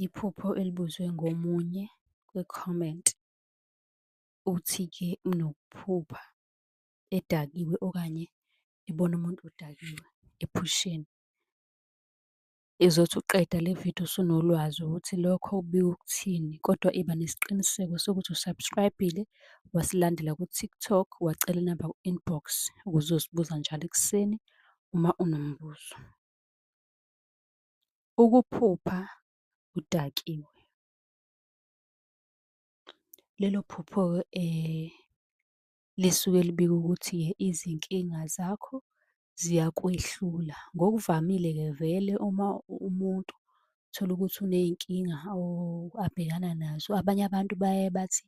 Iphupho elibuzwe ngomunye kwi-comment, uthi-ke unokuphupha edakiwe okanye ebona umuntu odakiwe ephusheni. Izothi uqeda le vidiyo usunolwazi ukuthi lokho kubika ukuthini, kodwa iba nesiqiniseko sokuthi u-subscribe-ile, wasilandela ku-TikTok, wacela inamba ku-inbox ukuze uzosibuza njalo ekuseni uma unombuzo. Ukuphupha udakiwe. Lelo phupho-ke lisuke libika ukuthi-ke izinkinga zakho ziyakwehlula. Ngokuvamile-ke vele uma umuntu utholukuthi uney'nkinga abhekana nazo, abanye abantu baye bathi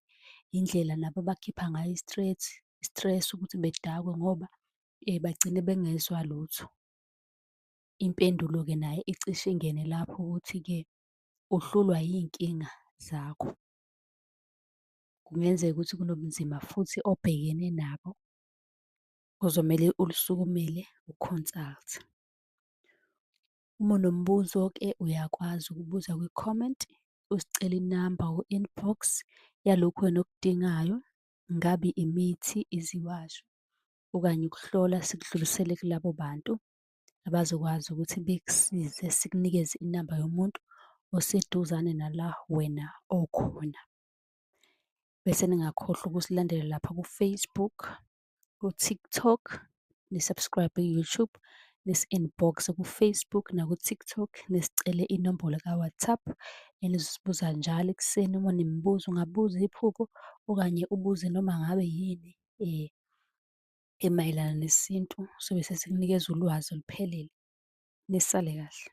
indlela nabo abakhipha ngayo i-stress ukuthi bedakwe ngoba bagcine bengezwa lutho. Impendulo-ke nayo icishe ingene lapho ukuthi-ke uhlulwa yiy'nkinga zakho. Kungenzeka ukuthi kunobunzima futhi obhekene nabo, kuzomele ulusukumele u-consult-e. Uma unombuzo-ke uyakwazi ukubuza kwi-comment, usicele inamba ku-inbox yalokhu wena okudingayo, ngabe imithi, iziwasho, okanye ukuhlola, sikudlulisele kulabo bantu abazokwazi ukuthi bekusize, sikunikeze inamba yomuntu oseduzane nala wena okhona. Bese ningakhohlwa ukusilandela lapha ku-Facebook, ku-TikTok, ni-subscribe ku-YouTube, nisi-inbox-e ku-Facebook naku-TikTok, nisicele inombolo ka-WhatsApp, enizosibuza njalo ekuseni uma unemibuzo. Ungabuza iphupho okanye ubuze noma ngabe yini emayelana nesintu, sobe sesikunikeza ulwazi oluphelele. Nisale kahle.